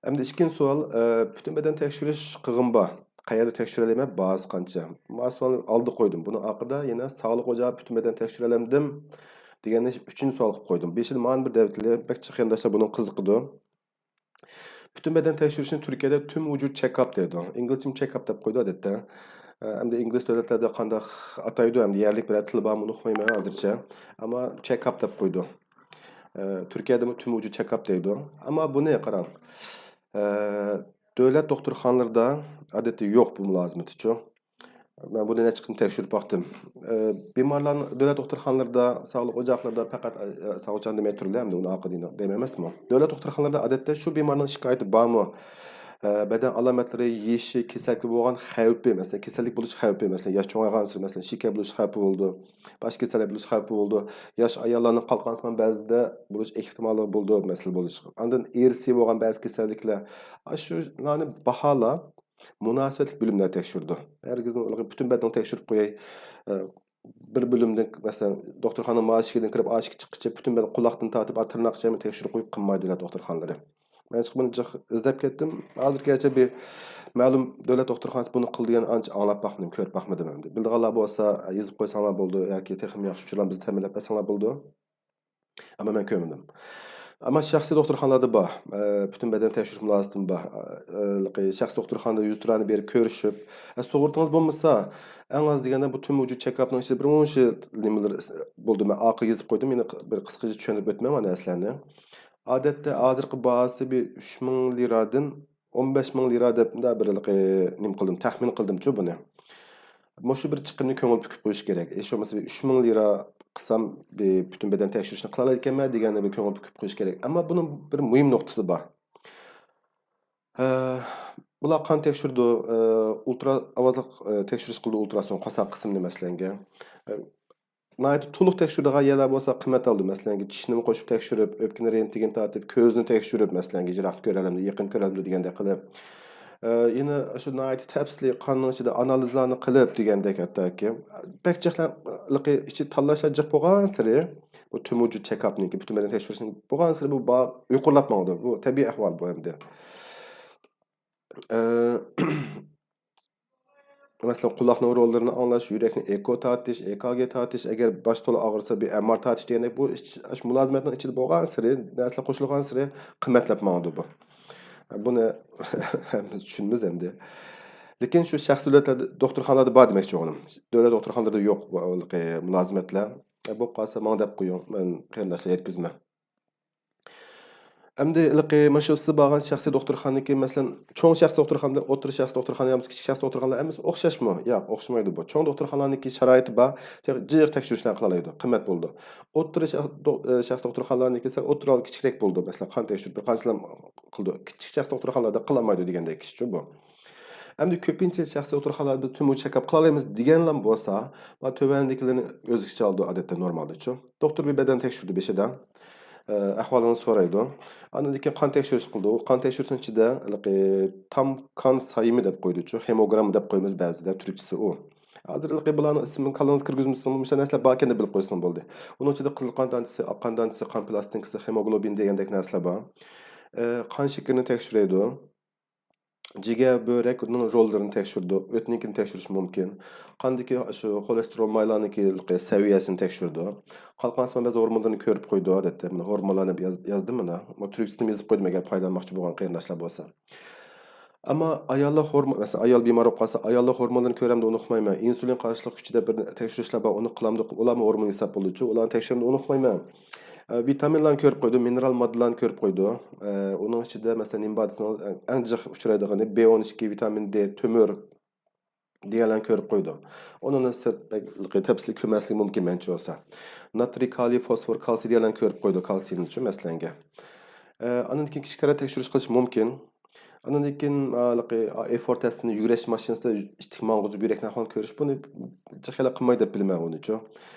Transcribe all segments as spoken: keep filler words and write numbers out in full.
ئەمدى ئىككىنچى سوئال، ئە، پۈتۈن بەدەن تەكشۈرۈش قىلغىن بار. قەيەردە تەكشۈرەلەيمەن، باھاسى قانچە؟ ما سوئالنى ئالدى قويدۇم. بۇنىڭ ئارقىدا يەنە ساغلىق ئوچىقىدا پۈتۈن بەدەن تەكشۈرەلەمدىم دېگەننى ئۈچىنچى سوئال قىلىپ قويدۇم. بېشىدا مانا بىر دەۋېتىلى، بەك قېرىنداشلار بۇنىڭ قىزىقىدۇ. پۈتۈن بەدەن تەكشۈرۈشنى تۈركىيەدە تۈم ۋۇجۇد چېك ئاپ دەيدۇ. ئىنگلىزچىمۇ چېك ئاپ دەپ قويىدۇ ئادەتتە. ئە، ئەمدى ئىنگلىز دۆلەتلەردە قانداق ئاتايدۇ، ئەمدى يەرلىك بىرەر تىلى بارمۇ، ئۇقمايمەن ھازىرچە. ئەمما چېك ئاپ دەپ قويىدۇ. ئە، تۈركىيەدىمۇ تۈم ۋۇجۇد چېك ئاپ دەيدۇ. ئەمما بۇنى قاراڭ. ئە، دۆلەت دوختۇرخانىلىرىدا ئادەتتە يوق بۇ مۇلازىمىتىچۇ. مەن بۇنى نەچچە قېتىم تەكشۈرۈپ باقتىم. ئە، بىمارلارنى دۆلەت دوختۇرخانىلىرىدا، ساغلىق ئوچاقلىرىدا پەقەت، ئە، ساغلىق ئوچاقى دېمەي تۇرۇلى، ئەمدى ئۇنى ئارقىدىن دەيمەن ئەمەسمۇ. دۆلەت دوختۇرخانىلىرىدا ئادەتتە شۇ بىمارنىڭ شىكايىتى بارمۇ؟ ئە، بەدەن ئالامەتلىرى، يېشى، كېسەللىك بولغان خەۋپى، مەسىلەن، كېسەللىك بولۇش خەۋپى، مەسىلەن، ياش چوڭايغانسېرى، مەسىلەن، شېكەر بولۇش خەۋپى بولىدۇ، باشقا كېسەللىك بولۇش خەۋپى بولىدۇ. ياش ئاياللارنىڭ قالقانسىمان بەزىدە بولۇش ئېھتىماللىقى بولىدۇ، مەسىلە بولۇش. ئاندىن ئىرسىي بولغان بەزى كېسەللىكلەر. ئاشۇلارنى باھالاپ، مۇناسىۋەتلىك بۆلۈملەر تەكشۈرىدۇ. ھەرگىزمۇ پۈتۈن بەدىنىنى تەكشۈرۈپ قوياي، ئە، بىر بۆلۈمدىن، مەسىلەن، دوختۇرخانا مانا ئىشىكىدىن كىرىپ، ئاشىكى چىققىچە پۈتۈن بەدەن قۇلاقتىن تارتىپ، تىرناققىچە تەكشۈرۈپ قويۇپ قىلمايدۇ دۆلەت دوختۇرخانىلىرى. مەن چىقىپ بۇنى جىق ئىزدەپ كەتتىم. ھازىرغىچە بىر مەلۇم دۆلەت دوختۇرخانىسى بۇنى قىلدى دېگەن ئانچە ئاڭلاپ باقمىدىم، كۆرۈپ باقمىدىم ئەمدى. بىلىدىغانلار بولسا، يېزىپ قويساڭلار بولىدۇ ياكى تېخىمۇ ياخشى ئۇچۇرلارنى بىزگە تەمىنلەپ بەرسەڭلار بولىدۇ. ئەمما مەن كۆرمىدىم. ئەمما شەخسىي دوختۇرخانىلاردا بار. ئە، پۈتۈن بەدەن تەكشۈرۈش مۇلازىمىتىمۇ بار. ئە، شەخسىي دوختۇرخانىدا يۈز تۇرانى بېرىپ كۆرۈشۈپ، ئە، سۇغۇرتىڭىز بولمىسا، ئەڭ ئاز دېگەندە بۇ تۈم ۋۇجۇد چېك ئاپنىڭ ئىچىدە بىر مۇنچە نېمىلەر بولدى. مەن ئارقىغا يېزىپ قويدۇم. يەنە بىر قىسقىچە چۈشەندۈرۈپ ئۆتىمەن مانا نەرسىلەرنى. ئادەتتە ھازىرقى باھاسى بىر ئۈچ مىڭ لىرادىن ئون بەش مىڭ لىرا دەپ مۇنداق بىر ھېلىقى نېمە قىلدىم، تەخمىن قىلدىمچۇ بۇنى. مۇشۇ بىر چىقىمنى كۆڭۈل پۈكۈپ قويۇش كېرەك. ھېچ بولمىسا بىر ئۈچ مىڭ لىرا قىلسام، بىر پۈتۈن بەدەن تەكشۈرۈشنى قىلالايدىكەنمەن دېگەننى بىر كۆڭۈل پۈكۈپ قويۇش كېرەك. ئەمما بۇنىڭ بىر مۇھىم نۇقتىسى بار. ھە، بۇلار قان تەكشۈرىدۇ، ئە، ئۇلترا ئاۋازلىق، ئە، تەكشۈرۈش قىلىدۇ، ئۇلتراسون قورساق قىسمىنى مەسىلەنگە. ئە، ناھايىتى تولۇق تەكشۈرىدىغان يەرلەر بولسا قىممەت ئالىدۇ. مەسىلەنگە، چىشنىمۇ قوشۇپ تەكشۈرۈپ، ئۆپكىنى رېنتگېن تارتىپ، كۆزنى تەكشۈرۈپ، مەسىلەنگە، يىراقنى كۆرەلەمدۇ، يېقىن كۆرەلەمدۇ دېگەندەك قىلىپ. ئە، يەنە شۇ ناھايىتى تەپسىلىي قاننىڭ ئىچىدە ئانالىزلارنى قىلىپ دېگەندەك ھەتتاكى. بەك جىق، ھېلىقى ئىچى تاللاشلار جىق بولغانسېرى، بۇ تۈم ۋۇجۇد چېك ئاپنىڭكى، پۈتۈن بەدەن تەكشۈرۈشنىڭ بولغانسېرى بۇ باھا يۇقىرىلاپ ماڭىدۇ. بۇ تەبىئىي ئەھۋال بۇ ئەمدى. ئە، مەسىلەن، قۇلاقنىڭ روللىرىنى ئاڭلاش، يۈرەكنى ئېكو تارتىش، ئېكاگې تارتىش، ئەگەر باش تولا ئاغرىسا، بىر ئەم ئار تارتىش دېگەندەك، بۇ ئىچ-، ئاشۇ مۇلازىمەتنىڭ ئىچىدە بولغانسېرى، نەرسىلەر قوشۇلغانسېرى قىممەتلەپ ماڭىدۇ بۇ. بۇنى ھەممىمىز چۈشىنىمىز ئەمدى. لېكىن شۇ شەخسىي دۆلەتلەردە، دوختۇرخانىلاردا بار دېمەكچى بولغىنىم. دۆلەت دوختۇرخانىلىرىدا يوق بۇ ھېلىقى مۇلازىمەتلەر. بولۇپ قالسا ماڭا دەپ قويۇڭ، مەن قېرىنداشلارغا يەتكۈزىمەن. ئەمدى ھېلىقى مانا شۇ سىز بارغان شەخسىي دوختۇرخانىدىكى، مەسىلەن، چوڭ شەخسىي دوختۇرخانا، ئوتتۇرا شەخسىي دوختۇرخانا يا بولمىسا كىچىك شەخسىي دوختۇرخانىلار ھەممىسى ئوخشاشمۇ؟ ياق، ئوخشىمايدۇ بۇ. چوڭ دوختۇرخانىلارنىڭكى شارائىتى بار، تېخى جىق تەكشۈرۈشلەرنى قىلالايدۇ، قىممەت بولىدۇ. ئوتتۇرا شەخ-، دو-، ئە، شەخسىي دوختۇرخانىلارنىڭكى سەل ئوتتۇرا كىچىكرەك بولىدۇ. مەسىلەن، قان تەكشۈرۈپ بىر قانچىلام قىلىدۇ. كىچىك شەخسىي دوختۇرخانىلاردا قىلالمايدۇ دېگەندەك ئىشچۇ بۇ. ئەمدى كۆپىنچە شەخسىي دوختۇرخانىلاردا بىز تۈمۈر چېك ئاپ قىلالايمىز دېگەنلام بولسا، مانا تۆۋەندىكىلەرنى ئۆز ئىچىگە ئالىدۇ ئادەتتە نورمالدىچۇ. دوختۇر بىر بەدەن تەكشۈردى بېشىدا. ئە، ئەھۋالىڭىزنى سورايدۇ. ئاندىن كېيىن قان تەكشۈرۈش قىلىدۇ. ئۇ قان تەكشۈرۈشنىڭ ئىچىدە ھېلىقى تام قان سايىمى دەپ قويىدۇچۇ. خېموگرامما دەپ قويىمىز بەزىدە، تۈركچىسى ئۇ. ھازىر ھېلىقى بۇلارنىڭ ئىسمىنى كاللىڭىزغا كىرگۈزمىسىڭىز، مۇشۇ نەرسىلەر باركەن دەپ بىلىپ قويسىڭىز بولدى. ئۇنىڭ ئىچىدە قىزىل قان دانىسى، ئاق قان دانىسى، قان پىلاستىنكىسى، خېموگلوبىن دېگەندەك نەرسىلەر بار. ئە، قان شېكىرىنى تەكشۈرەيدۇ. جىگەر، بۆرەكنىڭ روللىرىنى تەكشۈرىدۇ. ئۆتنىڭكىنى تەكشۈرۈش مۇمكىن. قاندىكى شۇ خولېستېرول مايلارنىڭكى سەۋىيەسىنى تەكشۈرىدۇ. قالقانسىمان بەزى ھورمونلىرىنى كۆرۈپ قويىدۇ، ئادەتتە. مانا ھورمونلارنى ياز-، يازدىم مانا. مانا تۈركچىسىنى يېزىپ قويدۇم، ئەگەر پايدىلانماقچى بولغان قېرىنداشلار بولسا. ئەمما ئاياللار ھورمون، مەسىلەن، ئايال بىمار بولۇپ قالسا، ئاياللار ھورمونلىرىنى كۆرەمدۇ، ئۇنۇقمايمەن. ئىنسۇلىن قارشىلىق كۈچى دەپ بىر تەكشۈرۈشلەر بار، ئۇنى قىلامدۇ، ئۇلارمۇ ھورمون ھېساب بولىدۇچۇ، ئۇلارنى تەكشۈرەمدۇ، ئۇنۇقمايمەن. ئە، ۋىتامىنلارنى كۆرۈپ قويىدۇ، مىنېرال ماددىلارنى كۆرۈپ قويىدۇ. ئە، ئۇنىڭ ئىچىدە، مەسىلەن، نېمە بار دېسىڭىز، ئەڭ، ئەڭ جىق ئۇچرايدىغىنى بې ئون ئىككى، ۋىتامىن دې، تۆمۈر دېگەنلەرنى كۆرۈپ قويىدۇ. ئۇنىڭدىن سىرت، بەك تەپسىلىي كۆرمەسلىكى مۇمكىن، مەنچە بولسا. ناترىي، كالىي، فوسفور، كالتسىي دېگەنلەرنى كۆرۈپ قويىدۇ، كالتسىينىچۇ، مەسىلەنگە. ئە، ئاندىن كېيىن كىچىك تەرەت تەكشۈرۈش قىلىش مۇمكىن. ئاندىن كېيىن، ھېلىقى ئېفور تەستىنى يۈگۈرۈش ماشىنىسىدا ئىتتىك ماڭغۇزۇپ يۈرەكنى ئەھۋالىنى كۆرۈش، بۇنى جىق خېلى قىلماي دەپ بىلىمەن ئۇنىچۇ.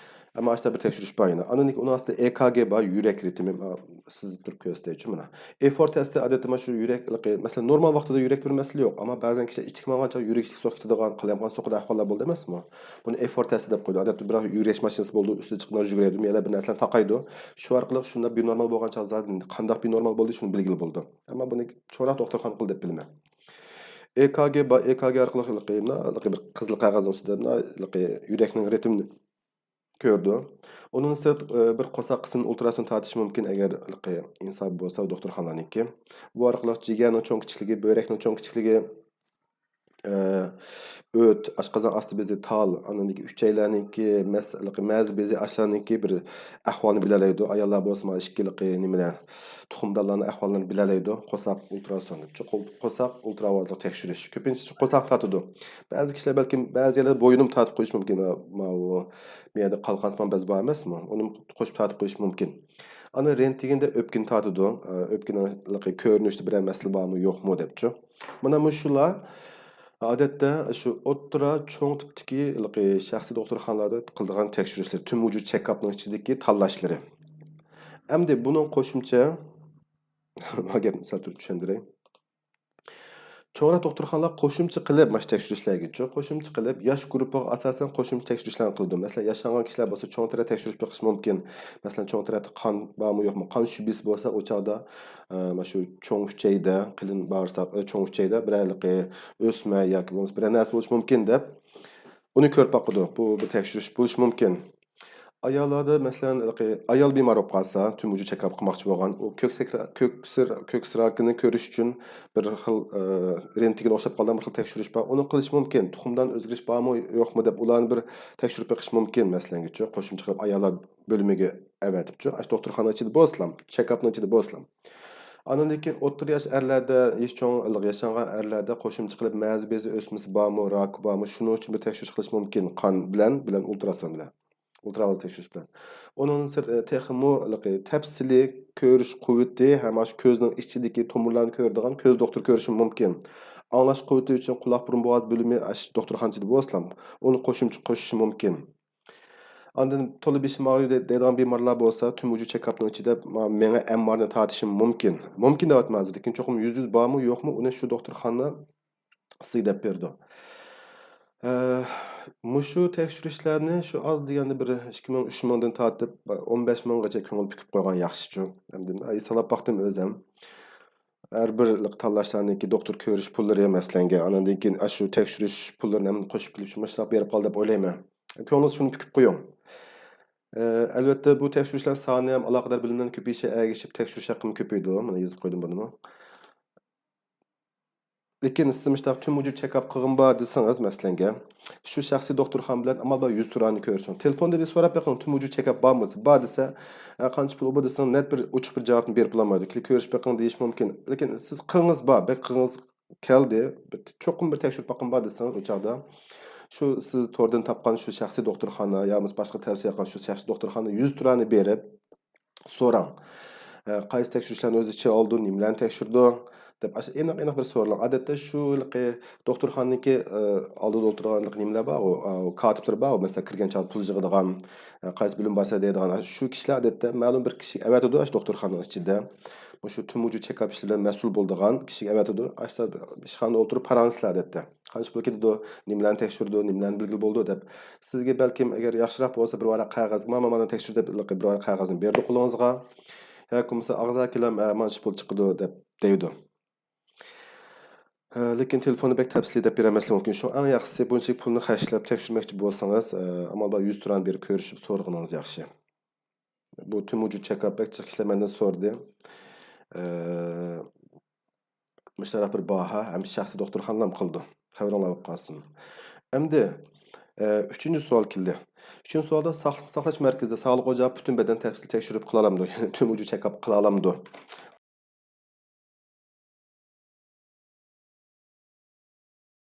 ئەمما ئاشتا بىر تەكشۈرۈش بار يەنە. ئاندىن ئۇنىڭ ئاستىدا ئېكاگې بار، يۈرەك رىتىمى. سىز تۇرۇپ كۆرسىتەيچۇ مانا. ئېفور تەستى ئادەتتە مانا شۇ يۈرەك، مەسىلەن، نورمال ۋاقتىدا يۈرەك بىر مەسىلە يوق، ئەمما بەزەن كىشىلەر ئىچكە ماڭغان چاغ يۈرەك سوقۇپ كېتىدىغان، قالايمىقان سوقىدىغان ئەھۋاللار بولىدۇ ئەمەسمۇ؟ بۇنى ئېفور تەستى دەپ قويىدۇ. ئادەتتە بىراق يۈرەك ماشىنىسى بولىدۇ، ئۈستىدە چىقىدۇ، يۈگۈرىدۇ، يەنە بىر نەرسىلەرنى تاقايدۇ. شۇ ئارقىلىق شۇنداق بىنورمال بولغان چاغ زادى قانداق بىنورمال بولدى، شۇنى بىلگىلى بولىدۇ. ئەمما بۇنى چوڭراق دوختۇرخانا قىل دەپ بىلىمەن. ئېكاگې بار، ئېكاگې ئارقىلىق ھېلىقى، ھېلىقى بىر قىزىل قەغەزنىڭ ئۈستىدە ھېلىقى يۈرەكنىڭ رىتىمىنى كۆرىدۇ. ئۇنىڭ سىرت، ئى، بىر قورساق قىسمىنى ئۇلتراسون تارتىشى مۇمكىن، ئەگەر ھېلىقى ئىنساب بولسا دوختۇرخانىلارنىڭكى. بۇ ئارقىلىق جىگەرنىڭ چوڭ كىچىكلىكى، بۆرەكنىڭ چوڭ كىچىكلىكى، ئى، ئۆت، ئاشقازان ئاستى بېزى، تال، ئاندىن كېيىن ئۈچەيلەرنىڭكى، مەس-، ھېلىقى مەزە بېزى، ئاشلارنىڭكى بىر ئەھۋالنى بىلەلەيدۇ. ئاياللار بولسا مانا ئىككى ھېلىقى نېمىلەر، تۇخۇمدانلارنىڭ ئەھۋاللىرىنى بىلەلەيدۇ. قورساق ئۇلتراسون دەپ، چوقۇم قورساق ئۇلتراۋازلىق تەكشۈرۈش. كۆپىنچە قورساق تارتىدۇ. بەزى كىشىلەر بەلكىم بەزى يەرلەردە بوينۇم تارتىپ قويۇشى مۇمكىن. ماۋۇ، بۇ يەردە قالقانسىمان بەز بار ئەمەسمۇ؟ ئۇنى قوشۇپ تارتىپ قويۇشى مۇمكىن. ئاندىن رېنتگېندا ئۆپكىنى تارتىدۇ. ئە، ئۆپكىنىڭ كۆرۈنۈشىدە بىرەر مەسىلە بارمۇ، يوقمۇ دەپچۇ. مانا مۇشۇلار ئادەتتە شۇ ئوتتۇرا چوڭ تىپتىكى ھېلىقى شەخسىي دوختۇرخانىلاردا قىلىدىغان تەكشۈرۈشلىرى، تۈن ۋۇجۇد چېكاپنىڭ ئىچىدىكى تاللاشلىرى. ئەمدى بۇنىڭ قوشۇمچە، ما گەپنى سەل تۇرۇپ چۈشەندۈرەي. چوڭراق دوختۇرخانىلار قوشۇمچە قىلىپ، مانا شۇ تەكشۈرۈشلەرگىچۇ، قوشۇمچە قىلىپ، ياش گۇرۇپپىغا ئاساسەن قوشۇمچە تەكشۈرۈشلەرنى قىلىدۇ. مەسىلەن، ياشانغان كىشىلەر بولسا چوڭ تەرەت تەكشۈرۈش بېقىش مۇمكىن. مەسىلەن، چوڭ تەرەتتە قان بارمۇ يوقمۇ، قان شۈبھىسى بولسا، ئۇ چاغدا، ئە، مانا شۇ چوڭ ئۈچەيدە، قېلىن باغرىساق، ئە، چوڭ ئۈچەيدە بىرەر ھېلىقى ئۆسمە ياكى بولمىسا بىرەر نەرسە بولۇشى مۇمكىن دەپ، ئۇنى كۆرۈپ باقىدۇ. بۇ بىر تەكشۈرۈش بولۇشى مۇمكىن. ئاياللاردا، مەسىلەن، ھېلىقى ئايال بىمار بولۇپ قالسا، تۈن ۋۇجۇد چېكاپ قىلماقچى بولغان، ئۇ كۆكسەك-، كۆكسى-، كۆكسى راكىنى كۆرۈش ئۈچۈن بىر خىل، ئە، رېنتگېنگە ئوخشاپ قالغان بىر خىل تەكشۈرۈش بار. ئۇنى قىلىش مۇمكىن. تۇخۇمدان ئۆزگىرىش بارمۇ، يوقمۇ دەپ، ئۇلارنى بىر تەكشۈرۈپ بېقىش مۇمكىن، مەسىلەنگىچۇ، قوشۇمچە قىلىپ ئاياللار بۆلۈمىگە ئەۋەتىپچۇ. ئاشۇ دوختۇرخانا ئىچىدە بولسىلا، چېكاپنىڭ ئىچىدە بولسىلا. ئاندىن كېيىن ئوتتۇرا ياش ئەرلەردە، ياش چوڭ، ياشانغان ئەرلەردە قوشۇمچە قىلىپ مەزە بېزى ئۆسمىسى بارمۇ، راكى بارمۇ، شۇنىڭ ئۈچۈن بىر تەكشۈرۈش قىلىش مۇمكىن. قان بىلەن، بىلەن ئۇلتراسون بىلەن. ئۇلترا ئاۋاز تەكشۈرۈش بىلەن. ئۇنىڭدىن سىرت، ئە، تېخىمۇ ھېلىقى تەپسىلىي كۆرۈش قۇۋۋىتى ھەم ئاشۇ كۆزنىڭ ئىچىدىكى تومۇرلارنى كۆرىدىغان كۆز دوختۇرى كۆرۈشى مۇمكىن. ئاڭلاش قۇۋۋىتى ئۈچۈن قۇلاق بۇرۇن بوغاز بۆلۈمى ئاشۇ دوختۇرخانىدا بولسىلا، ئۇنى قوشۇمچە قوشۇشى مۇمكىن. ئاندىن تولا بېشىم ئاغرىيدۇ دەيدىغان بىمارلار بولسا، تۈن ۋۇجۇد چېكاپنىڭ ئىچىدە ما-، مېڭە ئەم ئارنى تارتىشى مۇمكىن. مۇمكىن دەۋاتىمەن ھازىر، لېكىن چوقۇم يۈزدە يۈز بارمۇ، يوقمۇ، ئۇنى شۇ دوختۇرخانا سىزگە دەپ بېرىدۇ. ئە، مۇشۇ تەكشۈرۈشلەرنى شۇ ئاز دېگەندە بىر ئىككى مىڭ، ئۈچ مىڭدىن تارتىپ ئون بەش مىڭغىچە كۆڭۈل پۈكۈپ قويغان ياخشىچۇ. ئەمدى ساناپ باقتىم ئۆزۈم. ھەر بىر تاللاشلارنىڭكى دوختۇر كۆرۈش پۇللىرى، مەسىلەنگە، ئاندىن كېيىن ئاشۇ تەكشۈرۈش پۇللىرىنى ھەممىنى قوشۇپ كېلىپ، شۇ مۇشۇنداق بېرىپ قالدى دەپ ئويلايمەن. كۆڭلىڭىزگە شۇنى پۈكۈپ قويۇڭ. ئە، ئەلۋەتتە، بۇ تەكشۈرۈشلەر سانى ھەم ئالاقىدار بىلىملەرنىڭ كۆپىيىشى ئەگىشىپ تەكشۈرۈش ھەققىمۇ كۆپىيىدۇ. مانا يېزىپ قويدۇم بۇنىمۇ. لېكىن سىز مۇشۇنداق تۈن ۋۇجۇد چېكاپ قىلغىن بار دېسىڭىز، مەسىلەنگە، شۇ شەخسىي دوختۇرخانا بىلەن ئامال بار يۈز تۇرانى كۆرۈشۈڭ. تېلېفوندا بىر سوراپ بېقىڭ، تۈن ۋۇجۇد چېكاپ بارمۇ؟ بار دېسە، ئە، قانچە پۇل ئۇ بۇ دېسىڭ، نەت بىر ئوچۇق بىر جاۋابنى بېرىپ بولالمايدۇ. كېلىپ كۆرۈشۈپ بېقىڭ دېيىش مۇمكىن. لېكىن سىز قىلغىڭىز بار، بەك قىلغىڭىز كەلدى، بىر چوقۇم بىر تەكشۈرۈپ باققىن بار دېسىڭىز، ئۇ چاغدا شۇ سىز توردىن تاپقان شۇ شەخسىي دوختۇرخانا يا بولمىسا باشقا تەۋسىيە قىلغان شۇ شەخسىي دوختۇرخانا يۈز تۇرانى بېرىپ، سوراڭ. ئە، قايسى تەكشۈرۈشلەرنى ئۆز ئىچىگە ئالىدۇ، نېمىلەرنى تەكشۈرىدۇ دەپ، ئاشۇ ئېنىق، ئېنىق بىر سورىلىڭ. ئادەتتە شۇ ھېلىقى دوختۇرخانىنىڭكى، ئە، ئالدىدا ئولتۇرغان ھېلىقى نېمىلەر بارغۇ، ئە، كاتىپلىرى بارغۇ، مەسىلەن، كىرگەن چاغدا پۇل يىغىدىغان، ئە، قايسى بۆلۈم بارسا دەيدىغان، شۇ كىشىلەر ئادەتتە مەلۇم بىر كىشىگە ئەۋەتىدۇ، ئاشۇ دوختۇرخانىنىڭ ئىچىدە. مۇشۇ تۈن ۋۇجۇد چېكاپ ئىشلىرى بىلەن مەسئۇل بولىدىغان كىشىگە ئەۋەتىدۇ. ئاشۇ ئىشخانىدا ئولتۇرۇپ پاراڭلىشىسىلەر ئادەتتە. قانچە پۇل كېتىدۇ، نېمىلەرنى تەكشۈرىدۇ، نېمىلەرنى بىلگىلى بولىدۇ دەپ. سىزگە بەلكىم ئەگەر ياخشىراق بولسا بىر ۋاراق قەغەزگە، مانا، مانا تەكشۈر دەپ بىر ۋاراق قەغەزنى بېرىدۇ قولىڭىزغا. ياكى بولمىسا ئاغزا كېلەم، ئە، مانچە پۇل چىقىدۇ دەپ دەيدۇ. ئە، لېكىن تېلېفوندا بەك تەپسىلىي دەپ بېرەلمەسلىكى مۇمكىن. شۇڭا ئەڭ ياخشىسى بۇنچىلىك پۇلنى خەجلەپ تەكشۈرمەكچى بولسىڭىز، ئە، ئامال بار يۈز تۇرانى بېرىپ كۆرۈشۈپ سورىغىنىڭىز ياخشى. بۇ تۈن ۋۇجۇد چېكاپ بەك جىق كىشىلەر مەندىن سورىدى. ئە، مۇشۇنداق بىر باھا ھەم شەخسىي دوختۇرخانىلارمۇ قىلىدۇ. خەۋىرىڭلار بولۇپ قالسۇن. ئەمدى، ئە، ئۈچىنچى سوئال كېلدى. ئۈچىنچى سوئالدا ساقلىق ساقلاش مەركىزىدە ساغلىق ئوچاقى پۈتۈن بەدەن تەپسىلىي تەكشۈرۈپ قىلالامدۇ؟ يەنى تۈن ۋۇجۇد چېكاپ قىلالامدۇ؟